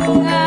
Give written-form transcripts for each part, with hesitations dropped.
Dangan.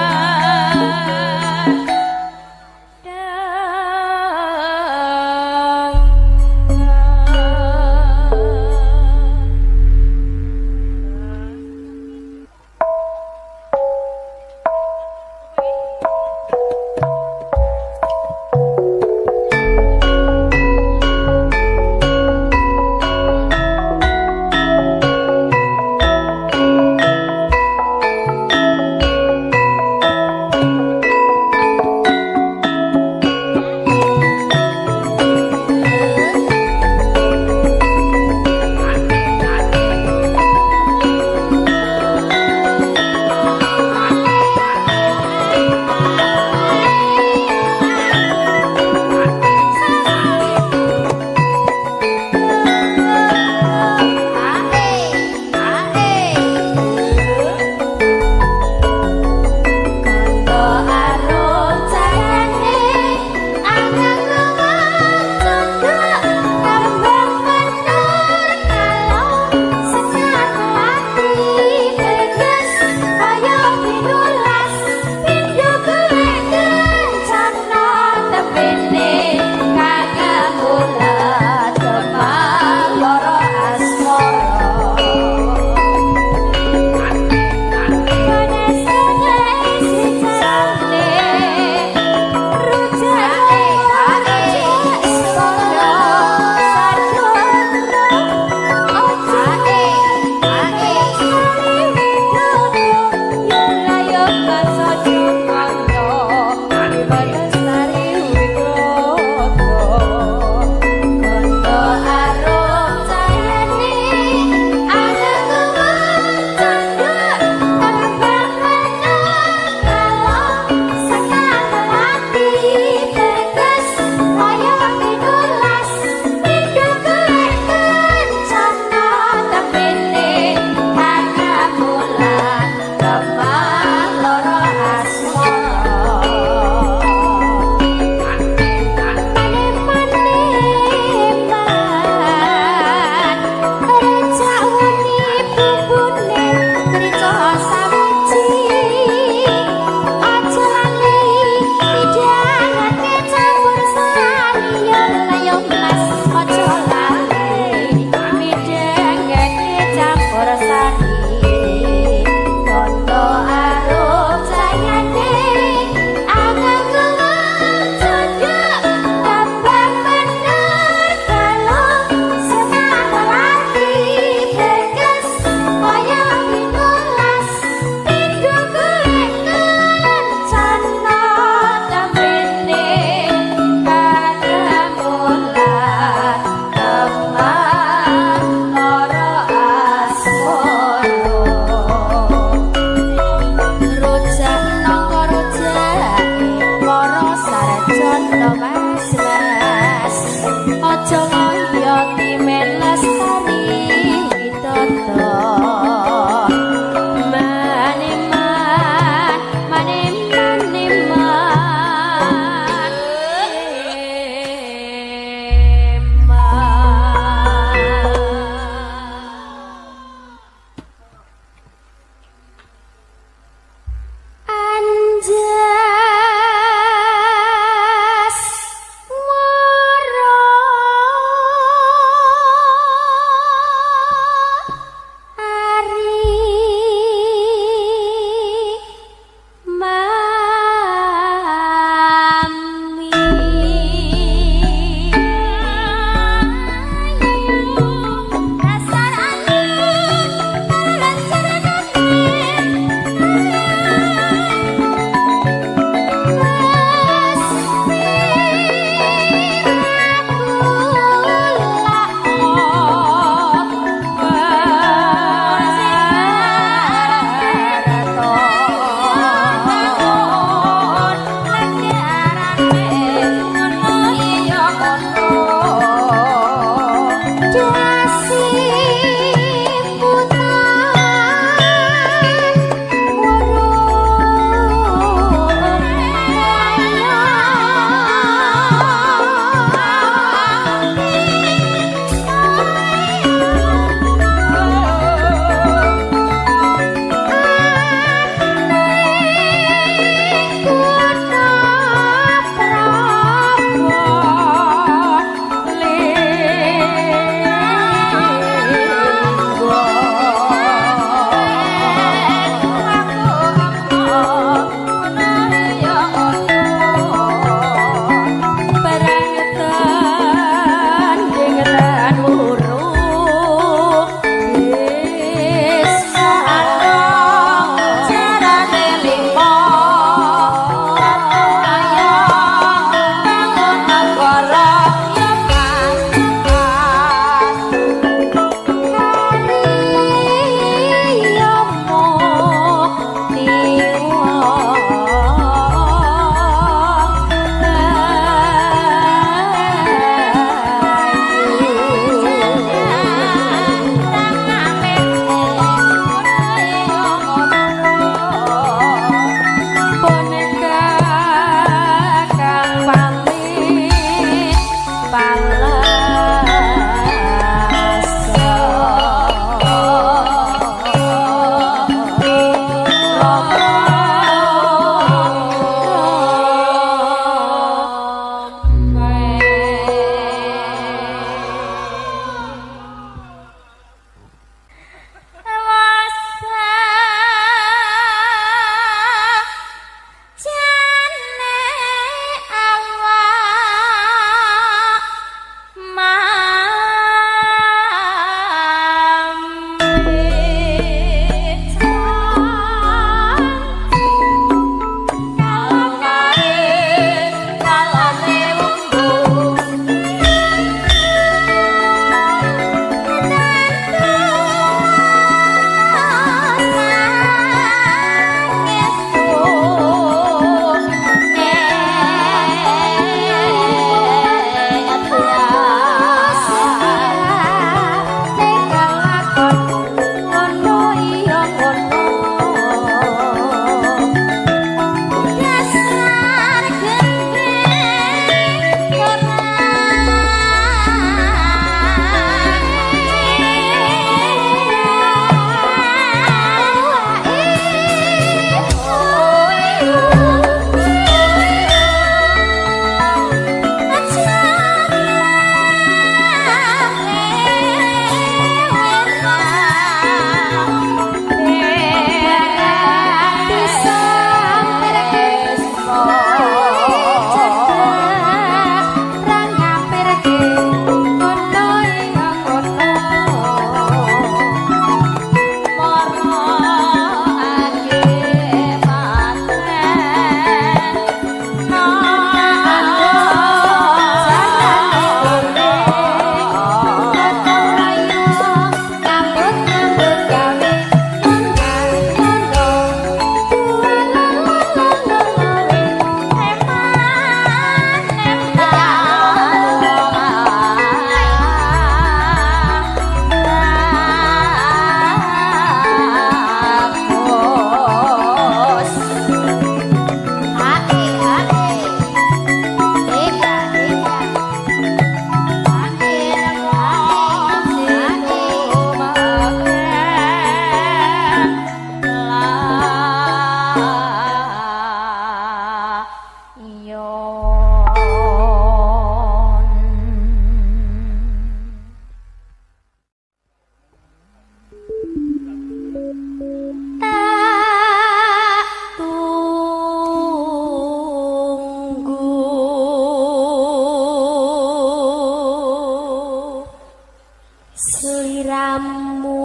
Sliramu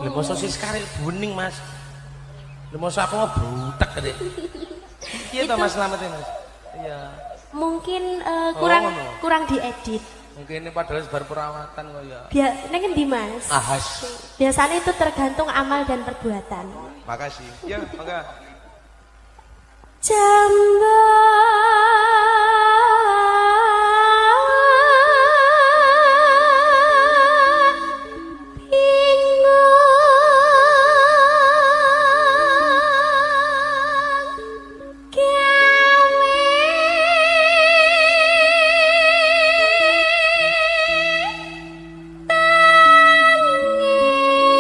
Lha mosok sih sekarang bening, Mas. Lha mosok aku ngebrutek gede. Iya toh Mas Slamet ini, Mas. Iya. Mungkin kurang Oh, ngono. Kurang diedit. Mungkin ini padahal bar perawatan kok ya. Biar neng endi, Mas? Ahas. Biasanya itu tergantung amal dan perbuatan. Makasih. Ya, mangga. Jambak bingung gawe tangi.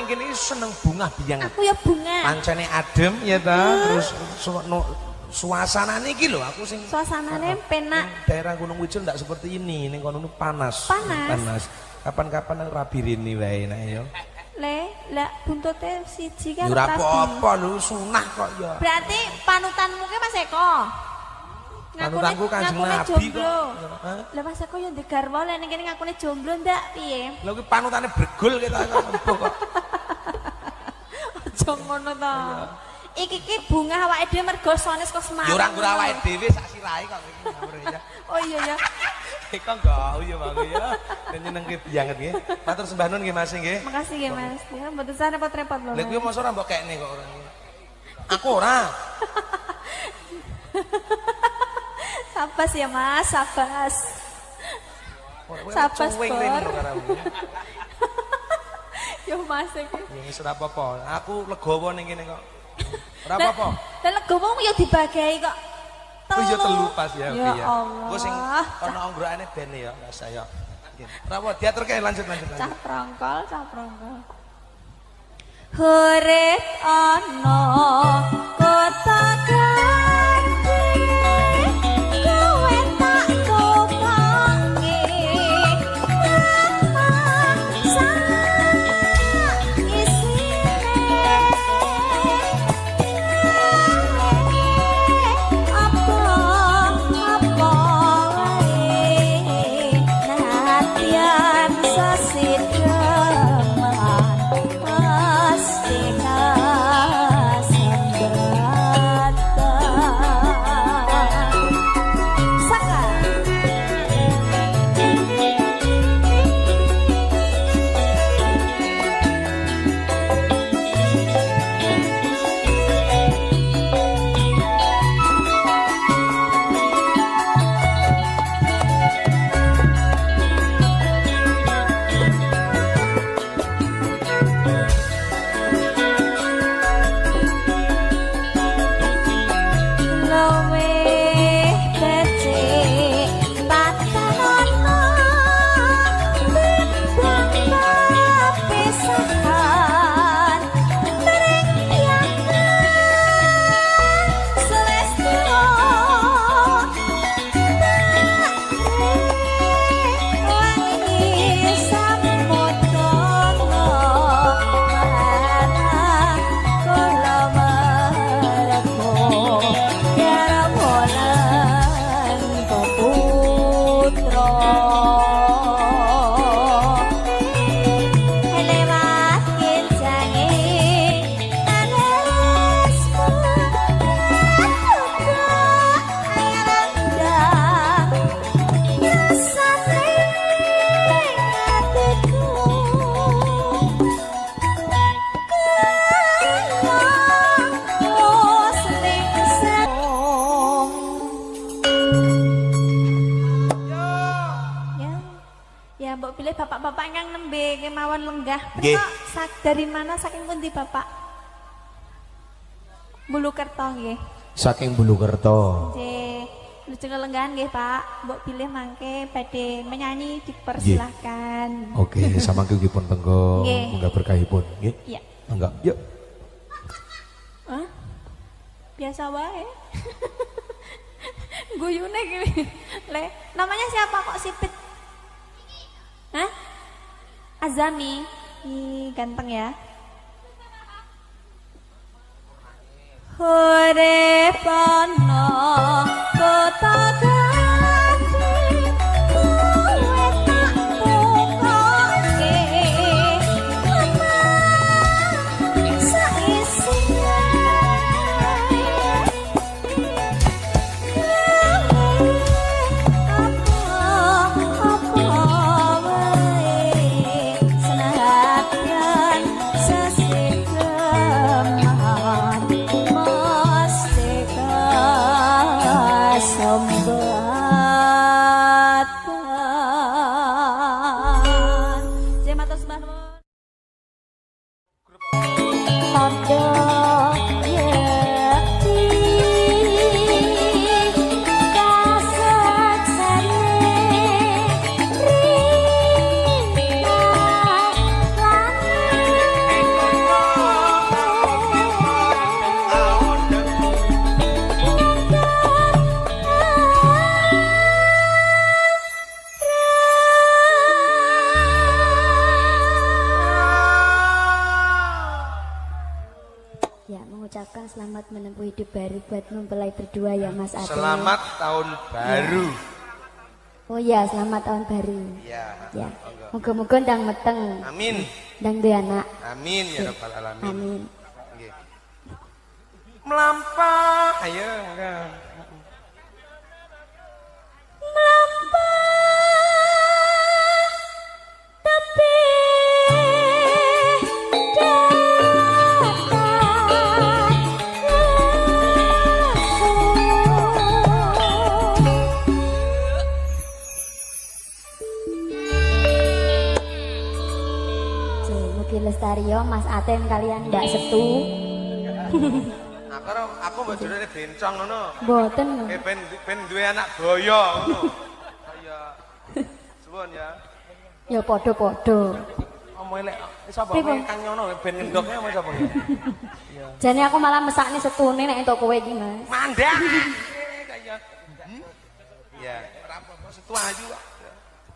ning kene iki seneng bungah biyangan. Aku ya bunga. Pancene adem ya ta, terus suasanane iki lho aku sing suasanane penak. Daerah Gunung Wijil ndak seperti ini, ning kono panas. Panas. Panas. Kapan-kapan rabi rene wae nek ya. Le, lah buntute siji kan ya ora apa-apa lho, sunah kok ya. Berarti panutanmu ki Mas Eko. Panutanku Kanjeng Nabi kok. Lah Mas Eko yo ndek garwa lek ning kene ngakune jomblo ndak piye? Lha kuwi panutane bregul ketok kok. Aja ngono ta. Iki ki bunga awake dhewe mergo sone saka Semarang. Ya ora nggur awake dhewe sak sirahe kok iki. Oh iya ya. Eko enggak ya Bang ya. Nyenengke banget nggih. Matur sembah nuwun nggih Mas nggih. Makasih nggih Mas. Ya mboten usah repot-repot lho. Lha kuwi mosok ora mbok kekne kok ora. Aku ora. Sabas ya Mas, sabas. Sabas bor. Yo Mas iki. Ya wis ora apa-apa. Aku legowo ning kene kok. Ora apa-apa. Lah legowo ya dibagai kok. Oh iya telu pas ya oke ya. Engko sing ana onggrokane ben ya Mas ya. Nggih. Ora apa diaturke lanjut lanjut. Cah prongkol, cah prongkol. Hore ana kota gedhe kowe tak kopoke Bapak-bapak ingkang nembe kemawon lenggah. Punika dari mana saking pundi Bapak? Bulukerto nggih. Saking Bulukerto. Nggih. Lujeng lenggahan nggih Pak. Mbok bilih mangke badhe menyanyi dipersilahkan. Oke, samangke ugi pun tenggo munggah berkahipun nggih. Iya. Mangga. Yuk. Hah? Biasa wae. Guyune iki. Le, namanya siapa kok sipit? Hah? Azami. Ih, ganteng ya. Hore pono kota gedhe kowe tak pokoke saisine apa wae senadyan sesideman mesti kasembatan. Jeng matur sembah nuwun. Tondo yekti kaseksene rina langit. buat mempelai berdua ya Mas Ade. Selamat tahun baru. Ya. Oh iya, selamat tahun baru. Iya. Ya. Moga-moga ndang meteng. Amin. Ndang duwe anak. Amin ya rabbal alamin. Amin. Nggih. Melampah, ayo monggo. Melampah tapi Mugi lestari yo Mas Aten kalian Mbak Setu. Aku mbok jurune bencong ngono. Mboten. Ben duwe anak boyo ngono. Kaya suwun ya. Ya padha-padha. Omong elek sapa Kang Nyono ben ngendokne omong sapa ya. Jane aku malah mesakne setune nek entuk kowe iki, Mas. Mandak. Kaya. Ya, ora apa-apa setu ayu kok.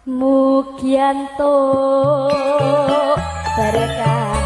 Mugi entuk berkah.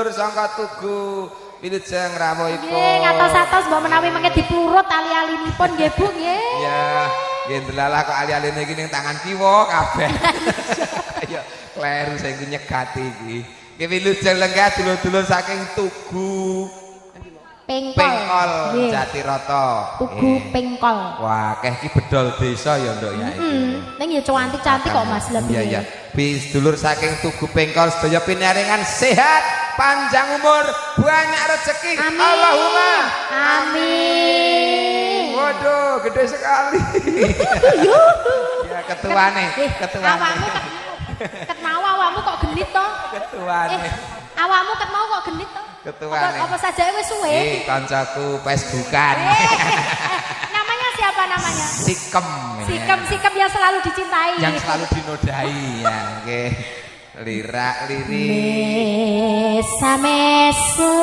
Sangka Tugu wilujeng rawuhipun. Nggih, ngatos-atos mbok menawi mengke diplurut ali-alinipun nggih Bu nggih. Iya, nggih ndelalah kok ali-aline iki ning tangan kiwa kabeh. Ya kleru sing nyegati iki. Nggih wilujeng lenggah dulur-dulur saking Tugu Pengkol Jatiroto. Tugu Pengkol. Wah, akeh iki bedol desa ya nduk ya iki. Ning ya cantik-cantik kok Mas lebih. Iya iya. Bis dulur saking Tugu Pengkol sedaya pinaringan sehat, panjang umur, banyak rezeki. Amin. Allahumma amin. Waduh, gede sekali. Ya ketuane, ketuane. Awakmu ket mau awakmu kok genit to? Ketuane. Awakmu ket mau kok genit to? Ketuane. Apa saja wis suwe? Iki kancaku Facebookan. Namanya siapa namanya? Sikem. Sikem, Sikem yang selalu dicintai. Yang selalu dinodai ya, nggih. Lirak lirik. Mesa-mesa.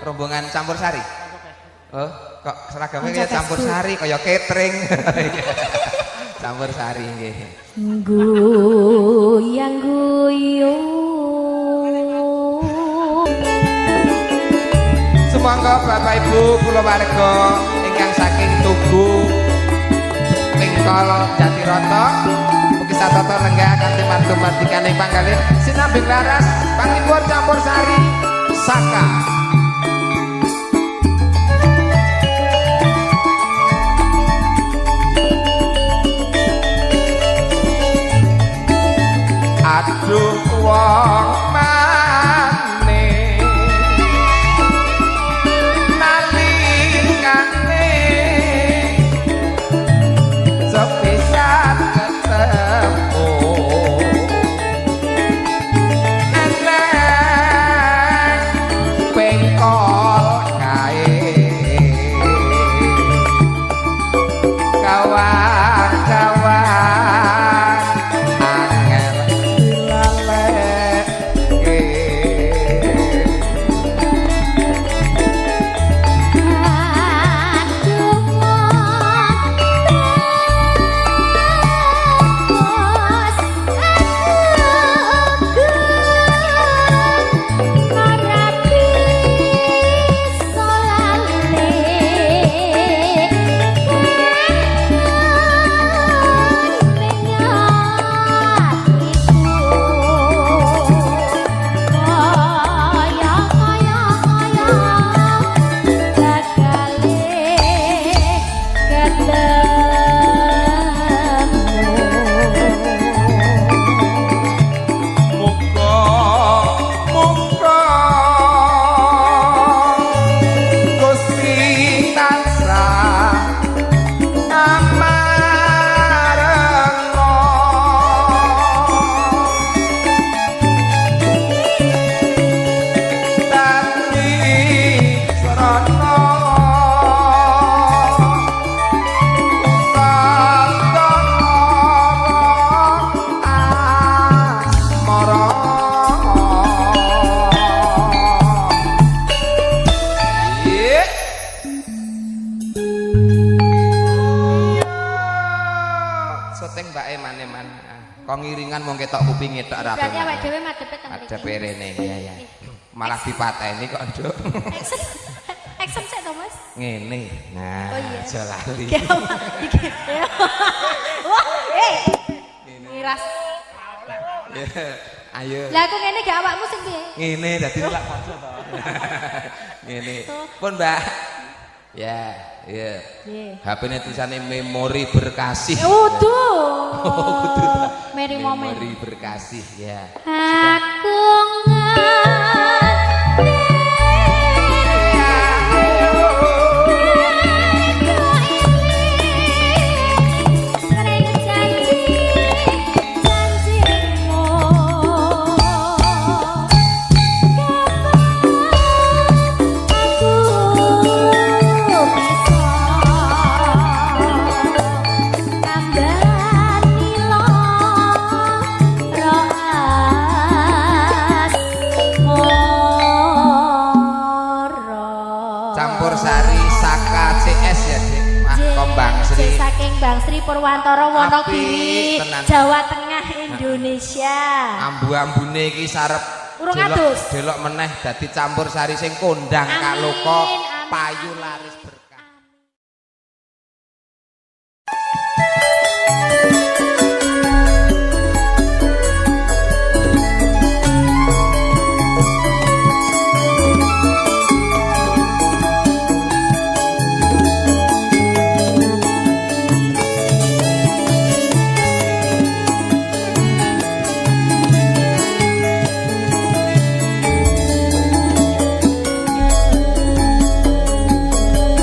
Rombongan campur sari. Oh, kok seragamnya kayak campur sari kaya catering. Campur sari nggih. Guyang guyung. Sumangga Bapak Ibu kula warga ingkang saking Tugu Pengkol Jatiroto mugi satata lenggah kanthi marga-mardikaning panggalih sinambing laras panglipur campur sari saka. Aduh wong manis nalikane sepisan ketemu eneng pengkol kae kawan-kawan angel dilaleke. Aduh wong terus aku ora bisa lali kangen ning atiku kaya kaya kaya bakale ketemu. Muga muga Gusti tansah amareng dadi srana asmara. Iya. Syuting mbake mane-mane. Kok ngiringan mung ketok kupinge tok ra. Berarti awake dhewe madhepe teng mriki. Madhepe rene ya ya. Malah dipateni kok, Nduk. Action. Action sik to, Mas. Ngene. Nah, Oh iya. aja lali. Iki. Wah, eh. Miras. Ayo. Lah aku ngene gak awakmu sing piye? Ngene dadi lak pojok to. Ngene. Pun, Mbak. Ya, iya. Nggih. HP-ne tulisane memori berkasih. Udu. Oh, kudu. Mary moment. Memori berkasih ya. Aku ngerti ring janji janjimu kapan aku bisa nambani lara asmara. Campur sari Saka CS ya, Dik. Wah, Kombang Sri. Saking Bang Sri Purwantara Wonogiri, Apik, tenan. Jawa Tengah, Indonesia. Ambu-ambune iki sarep Urung delok- adus. Delok meneh dadi campur sari sing kondang Amin, kaloka amin. payu laris berkah. Aku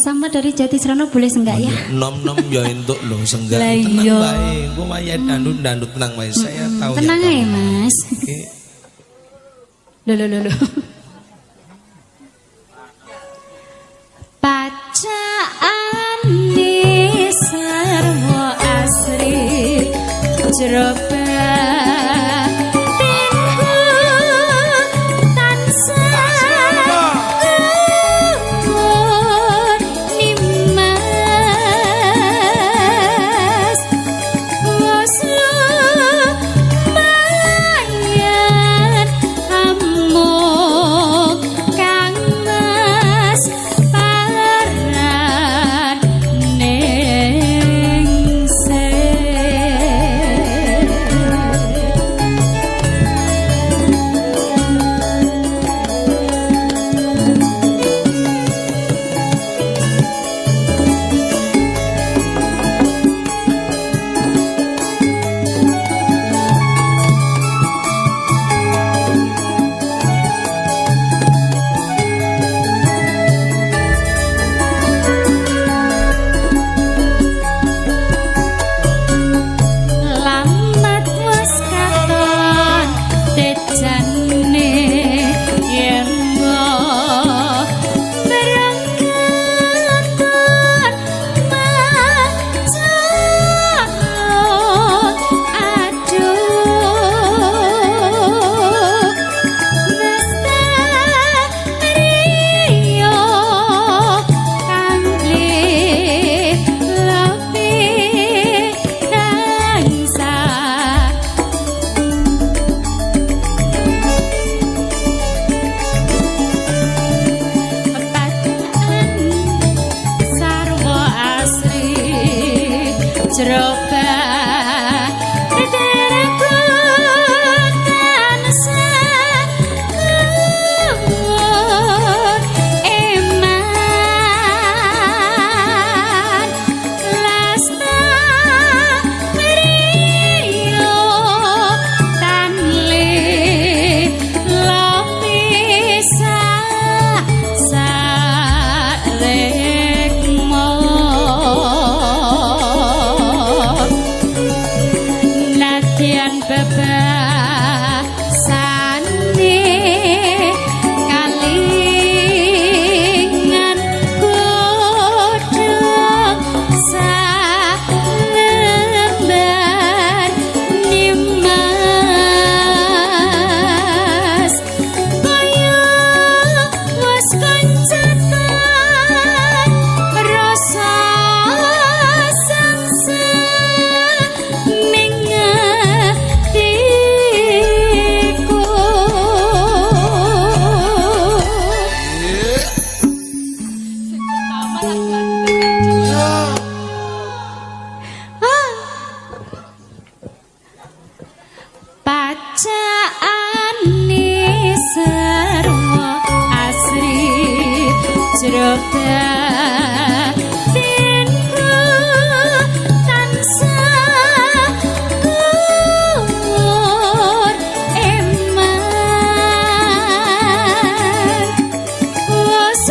Sama dari Jatisrono boleh senggak ya? Nom-nom ya entuk lho senggak. Lah Tenang iya. wae. Engko wayahe dandut-dandut tenang wae. Saya tahu yang Tenang ae, kamu. Mas. Oke. Loh loh loh loh. Pacaane sarwa asri jero batinku tansah gumun nimas wis lumayan amung kang mas paran ningsih. Lamat wis katon tejane yen berangkatan macan aduh Lestariyo kang lebih tansah. Pacaan sarwa asri jero batinku tansah gumun eman lestariyo tan lopisa sarekmo nadyan bebasane kalingan godhong salembar nimas kaya wis kancatan rasa sangsang ning atiku. Pacaane sarwa asri jero batinku tansah gumun eman wis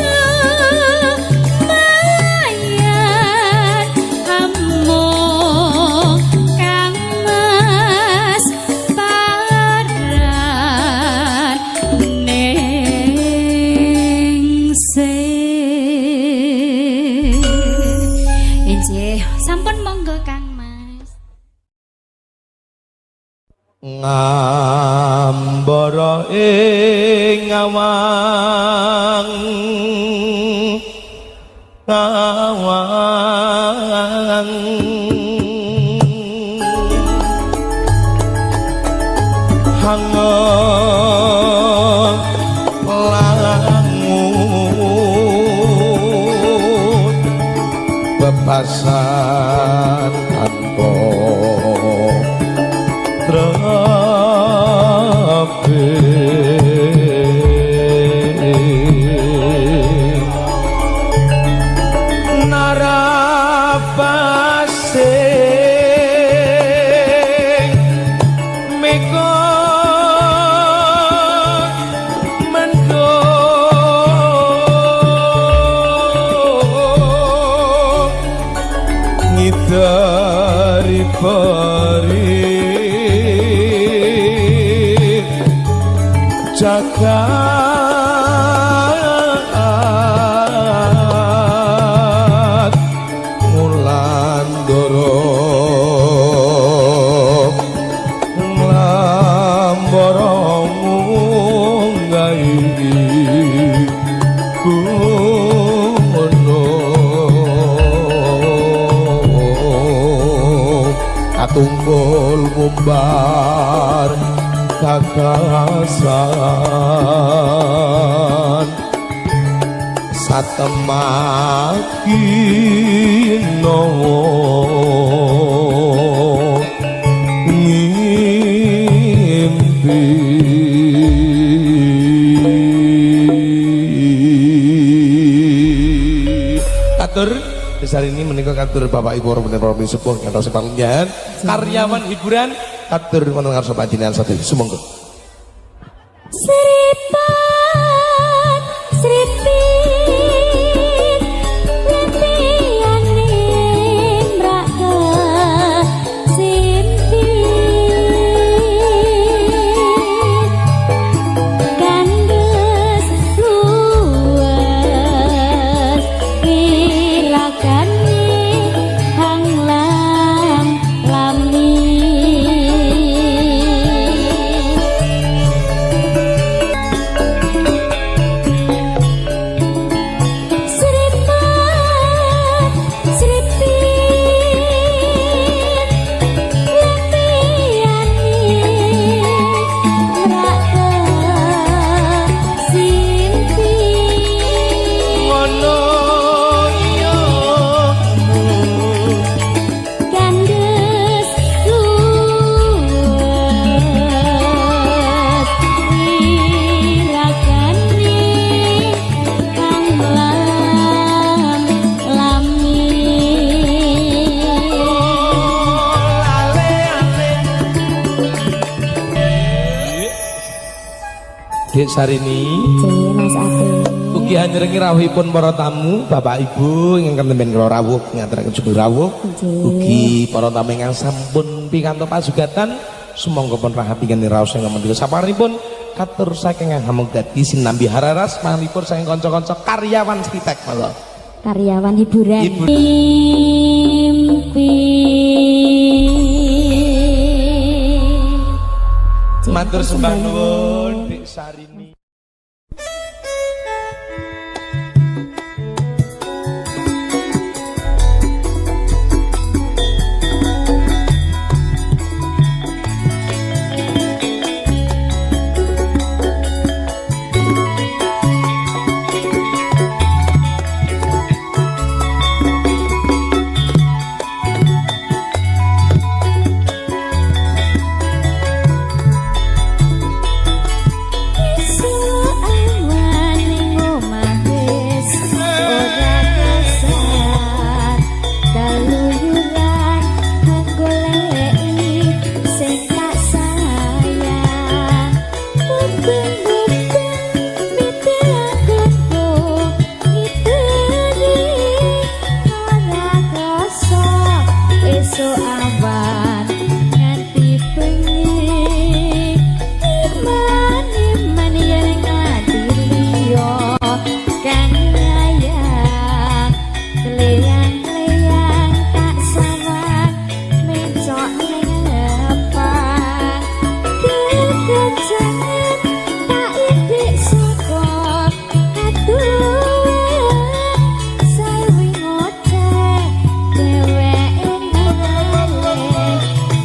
lumayan amung kang mas paran ningsih. Injih, sampun monggo Kang Mas. Ngambara ing awang awang hangat langut bebasan tanpa trape narapase meko mendung. Ngumbar gagasan satemaki nawa ngimpi. Katur besar ini menika katur Bapak Ibu para sepuh ngantos panjenengan karyawan hiburan katur wonten ngarsa panjenengan sedaya sumangga. Sripat sripit lempiyane mrak simpit kandes luwes wilakane hang lam lami. Sripat sripit lempiyane mrak simpit Ngono iya. Kandes luwes wilakane kang lam lami. Dik Sarini Mas Ade. ugi hanyerengi rawuhipun para tamu Bapak Ibu ingkang temben kula rawuh ngaturaken sugeng rawuh. Ugi para tamu ingkang sampun pikantuk pasugatan sumangga pun rahapi kanthi raos ingkang mendika saparipun katur saking Hamung dadi sinambi hararas manipun saking kanca-kanca karyawan Sritek monggo. Karyawan hiburan. Hiburan. Mimpi. Matur sembah nuwun Dik Sarini. Esuk awan ning omah wis ora kesat keluyuran goleki sing tak sayang mubeng-mubeng miteaku ngiteri ora krasa esuk awan nganti bengi iman-iman yen ati liya kang nyayang kleyang-kleyang tak sawang mencok ning ngepang kekejangan tak idik saka aduh sawi ngoceh dheweke ngalih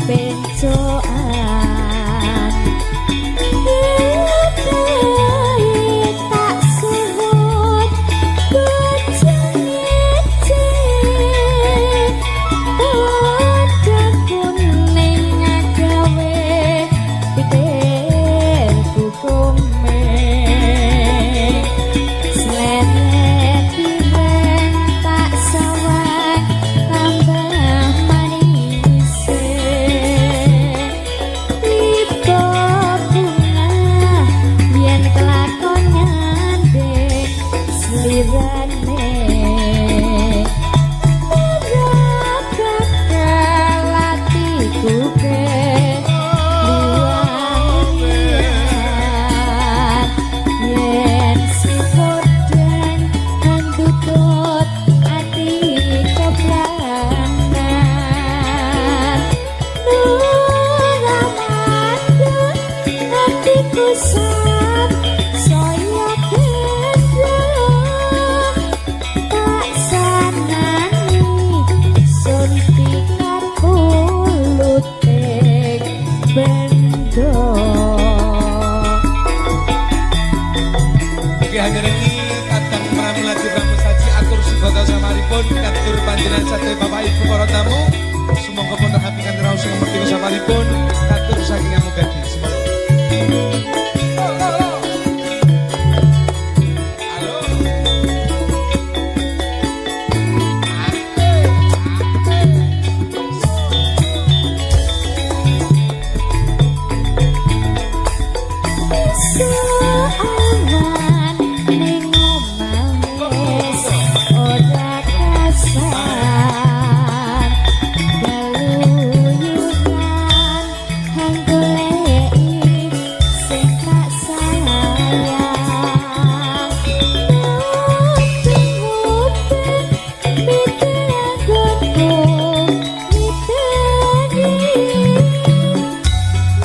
bencokan. Tak suwun bojone padha kuning agawe pikirku komeng sleret ireng tak sawang tambah manise tiba bunga yen kelakon nyanding slirane ora bakal atiku keluar yen si podeng ngandutut ati keblangan Nuramadan atiku sat saya gendong Sate Bapak Ibu para tamu. Sumangga pun rahapikan raos sing merdeka saparipun katur saking Amugadi. Sumangga. Awan ning omah wis ora kasar galuyuran hanggoleki sing tak sayang mubeng mitenggotku miteni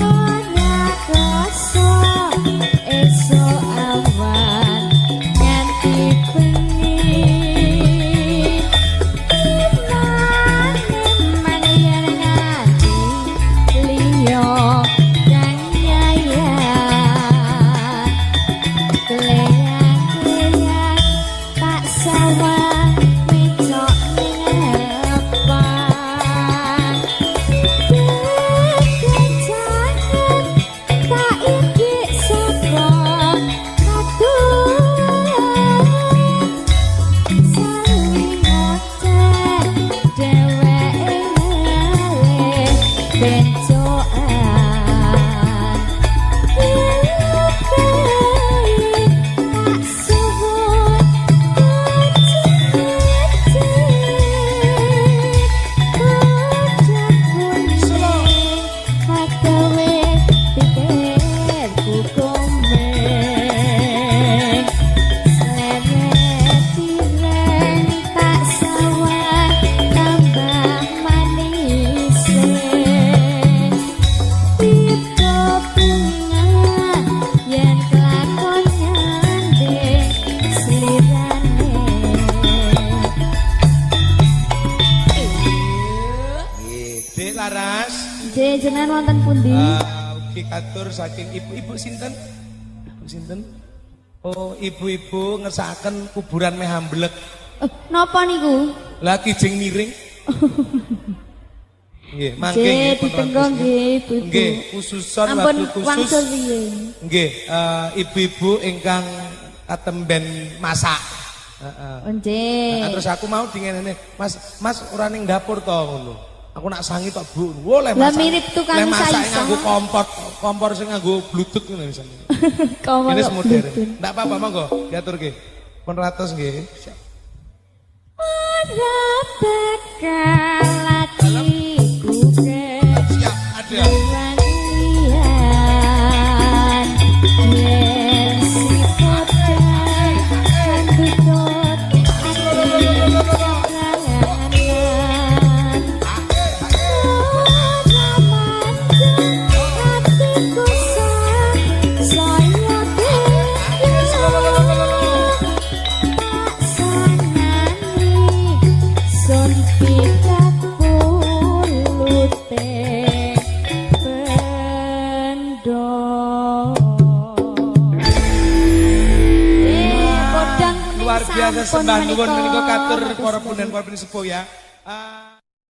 ora krasa esuk awan nganti bengi eman yen nganti liya kang nyayang kleyang-kleyang tak sawang mecok ning ngarepan kekencangan tak idik saka kaduan sawi ngoceh dheweke ngalih bencokan tak suwun kocek kuning agawe pikirku komeng sleret tireng tak sawang tambah manis tipe bunga yen kelakon nyanding slirane. Nggih, Dek Laras. Nggih, jenengan wonten pundi? Ugi katur saking ibu-ibu sinten? Ibu sinten? Oh, ibu-ibu ngersakaken kuburan meh amblek. Napa niku? Lah kijing miring. Nggih, mangke Nggih, nggih pun ditenggo ratus, nggih ibu-ibu. Nggih, khususon Ampun wabil khusus. wangsul riyin. Nggih, ibu-ibu ingkang katemben masak. Heeh. Oh, nggih. Nah, terus aku mau dingenene, Mas, Mas ora ning dapur to ngono. Aku nak sangi tok, Bu. Wo leh Lah masak. mirip tukang Leh masak isa-isa. nganggo kompor, kompor sing nganggo bluetooth ngono misalnya. Kompor Ini kok modern. bluetooth. Ndak apa-apa monggo diaturke. Pun ratus nggih. Siap. Ora bakal atiku Siap, ada. Wangian yen si podang kantutut ati kangenan ora mandek atiku saya tak sangani sun pikat pulute bendo. Podang kuning Luar biasa sampun sembah nuwun menika katur Matur para suwun. punden para sepuh ya.